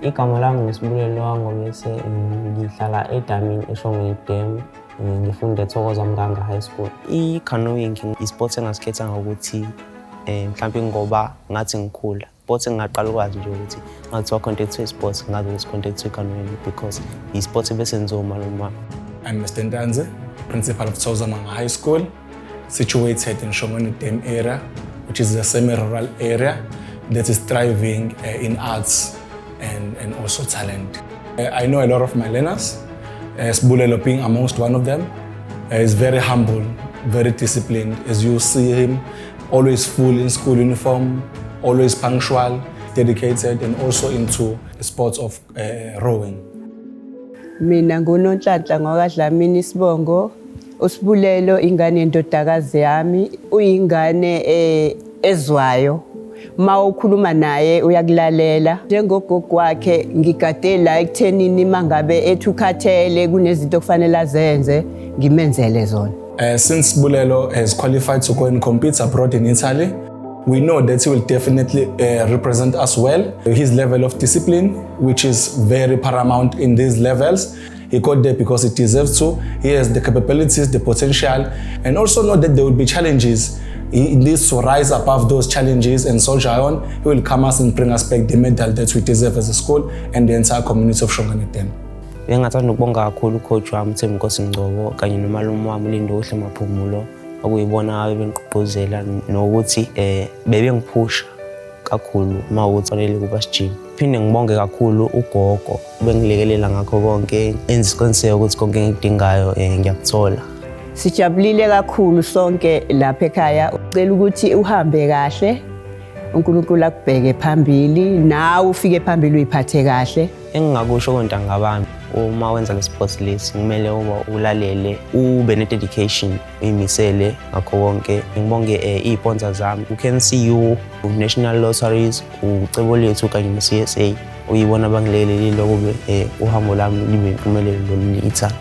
Igama lami nguSibulelo Ngobese, ngihlala edamini eShongweni Dam, ngifunda eThokoza Mnganga High School. I-canoeing i-sport engasikhetha ngokuthi mhlawumbe ngoba ngathi ngikhula. Sport engingaqala ukwazi nje ukuthi ngathiwa khona ekuthiwa i-sport, ngazi ukuthi khona ekuthiwa i-canoeing because i-sport ebesenziwa umalume wami. I'm Mr. Ntanzi, principal of Thokoza Mnganga High School, situated in Shongweni Dam area, which is a semi-rural area that is thriving in arts and also talent. I know a lot of my learners, Sibulelo being amongst one of them. Is very humble, very disciplined. As you see him, always full in school uniform, always punctual, dedicated, and also into the sports of rowing. Mina nguNonhlanhla ngwakaDlamini isibongo. USibulelo ingane yendodakazi yami, uyingane ezwayo. Uma ukhuluma naye uyakulalela. Njengogogo wakhe ngigade la ekuthenini mangabe ethi ukhathele kunezinto okufanele azenze, ngimenzele zona. Since Sibulelo has qualified to go and compete abroad in Italy, we know that he will definitely represent us well. His level of discipline, which is very paramount in these levels, he got there because he deserves to. He has the capabilities, the potential, and also know that there will be challenges. He needs to rise above those challenges and soldier on. He will come us and bring us back the medal that we deserve as a school and the entire community of Shongweni Dam. Bengingathanda ukubonga kakhulu u-coach wami uThembinkosi Ngcobo kanye nomalume wami uLindokuhle Maphumulo, okuyibona bebengigqugquzela nokuthi bebengiphusha kakhulu uma ukuthi fanele ukuba sijime. Phinde ngibonge kakhulu ugogo ubengilekelela ngakho konke, enza isiqiniseko ukuthi konke engikudingayo ngiyakuthola. Sijabulile kakhulu sonke lapha ekhaya. Ucela ukuthi uhambe kahle. uNkulunkulu akubheke phambili, nawe ufike phambili uyiphathe kahle. Engingakusho kontanga bami, uma wenza le sport lesi kumele uba ulalele, ube ne-dedication, uyimisele ngakho konke. Ngibonge iy'sponsor zami, u-CanCU, u-National Lotteries, uCebo Lethu kanye ne-CSA, uyibona abangilekelelile ukube uhambo lami libe impumelelo lolu le-Italy.